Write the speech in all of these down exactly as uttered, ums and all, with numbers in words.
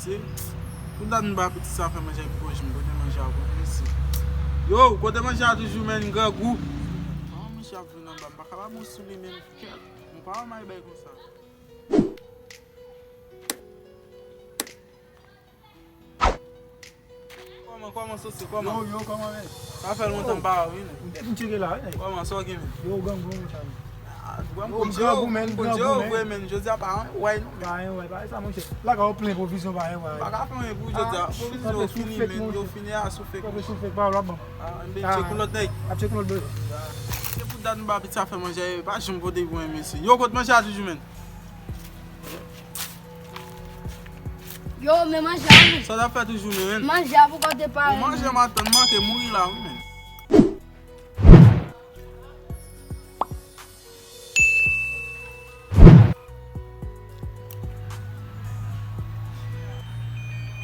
Se pou dat m ba pitit sa fè manje ak pòch m, kote manje a pou mesye. Yo, kote manje a toujou, menn, grangou. Kòman manje ap vin anba m? Pa ka pa bon sou li menm, kèt. M pa wè may bay konsa. Kòman, kòman, Soso, kòman? Yo, yo, kòman, men? Sa fè lontan m pa wè w, wi, nèg. Ou te vin tcheke la, wi, nèg. Kòman, sa w gen, men? Yo, grangou, monchè. Ah, ou pa m konn di yo, ou konn di yo vre, men. Jodi a pa anyen wè, non, men. Pa anyen wè, pa sa, monchè. Lakay ou plen pwovizyon, pa anyen wè. Pa ka fè anyen pou jodi a. Pwovizyon yo fini, men. Yo fini a sou fek. Kanpe sou fek, pa w ap ban. Ah, m te tcheke yon lòt nèg. Ap tcheke yon lòt bò. Se pou dat m ba pitit sa fè manje, pa janm pote pou mwen, mesye. Yo, kot manje a toujou, men? Yo, men manje a, wi. Sa w t ap fè toujou, men? Manje a, poukò w te pa... Bon, manje m ap tann manke mouri la, wi, men.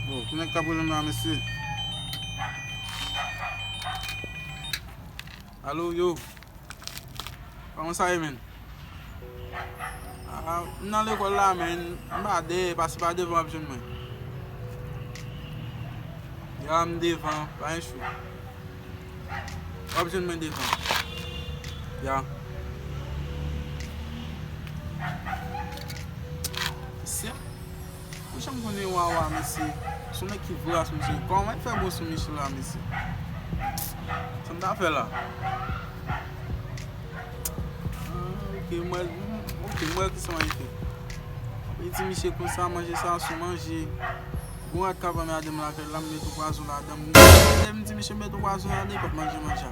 Bon, ki nèg k ap rele m la, mesye? Alo, yo. Kòman sa ye, menn? Ah, m nan lekòl la, menn. M pa dèyè, pase pa devan w ap jwenn mwen. Ya, m devan, pa gen chou. W ap jwenn mwen devan. Ya. Mesye. Ou janm konnen wawa, mesye. Se yon nèg ki vras, mesye. Kòman l fè bon sou Michel la, mesye? Sa m ta fè la? Ah, ok, m wè, ok, m wè kisa w fè. Li di misye konsa, manje sa sou manje. Gon rat k ap anmède m lakay la, m met yon pwazon ladan. M di misye met yon pwazon ladan, li p ap manje manje a.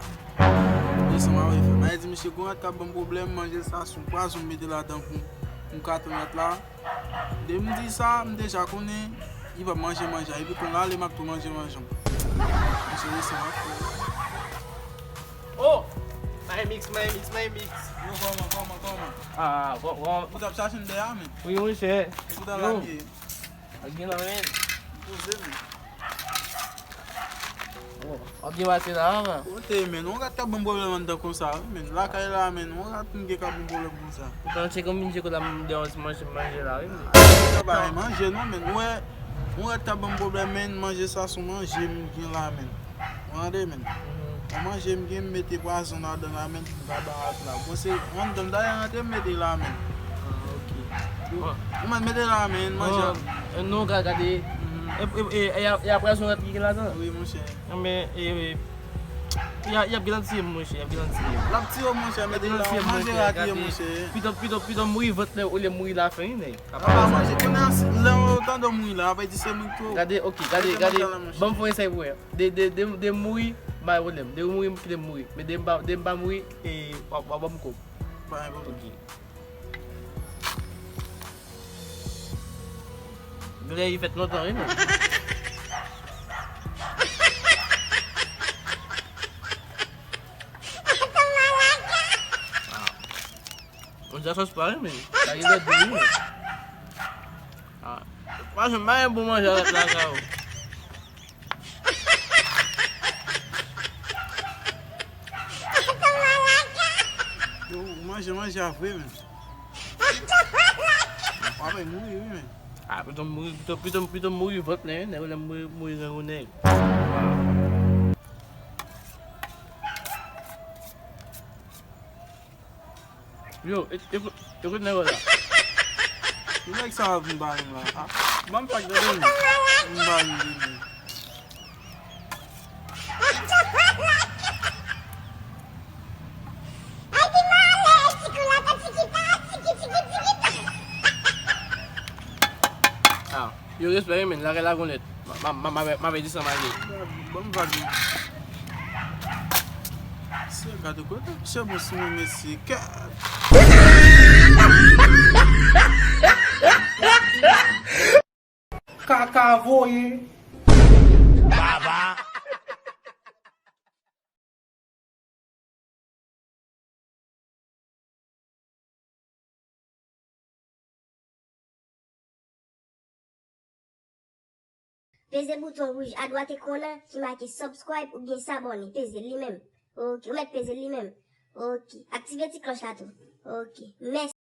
Desann, m ap fè. M di misye gon rat k ap ban m pwoblèm, manje sa sou pwazon m mete ladan pou m ka tann rat la. Depi m di sa, m deja konnen li p ap manje manje a. Epi konnya ale m ap tou manje manje m. Misye desann, m ap fè. Oh! My mix, my mix, my mix. Yo, kòman, kòman, kòman? Ah, bon, bon. Ou t ap chache m dèyè a, men? Wi, monchè. Ou t al la m ye? Ak gen nan men. M poze, men. Oh, w ap byen pase la, men. Kote, men? Yon rat k ap ban m pwoblèm anndan konsa, wi, men. Lakay la, men. Yon rat m gen k ap ban m pwoblèm konsa. Poutan, se konbyen se kote m deyò manje, manje la, wi, men. Ah, se pa manje, non, men. Ou wè, yon rat k ap ban m pwoblèm, men. Manje sa, se yon manje m gen la, men. Ou tande, men. Yon manje m gen, m mete pwazon ladan la, men, pou m ka ba rat la. Bon, se anndan m ta rantre, m mete la, men. Ah, ok. Ou mèt mete la, men, manje a. Oh, eh, non, ga-, gade. Mhm. E, e, e, e, e a pwazon rat ki gen ladan? Wi, monchè. Men, e, e, y a, y ap gentan tiye m, monchè, y ap gentan tiye m. L ap tiye w, monchè, mete la, manje rat ye, monchè. Pito, pito, pito m mouri vant lè, olye m mouri lafen, wi, nèg. Apa manje, kounye a, lè w tande w mouri la, sa vle di se mouri tou. Gade, ok, gade, gade. Ban m fè yon esèy pou wè. De, de, de, de mouri, bay pwoblèm. De mouri, kite m mouri. Men de m pa, de m pa mouri, e, w ap, w ap ban m kòb. Pa gen pwoblèm. Ok. Bagay la fèt lontan, wi, men. Manje a sòs pa, wi, men. Sa gen lè dou, wi, men. Ah. Pa janm pa gen bon manje a ret lakay ou. Yo, ou manje manje a vre, men. W ap mouri, wi, men. Ah, pito m mouri, pito, pito, pito m mouri vant, nèg, nèg, mouri, mouri grangou, nèg. Yo, e, e, e kote nèg yo la? Ki nèg sa a vin ba nou la? Ah, ban m plak tande m. M ba nou de men. Ah, yo respè, men, lage lagonèt. Ma, ma, ma, ma, ma, ma, di sa, ma, di. Bon, m vag. Se gade kote, se bon, si mwen, mesye, kè. Kaka voye. Baba. Peze bouton wouj adwat ekran an ki make subscribe oubyen s'abonner. Peze l li menm. Ok. Ou mèt peze l li menm. Ok. Aktive ti klòch la tou. Ok. Mèsi.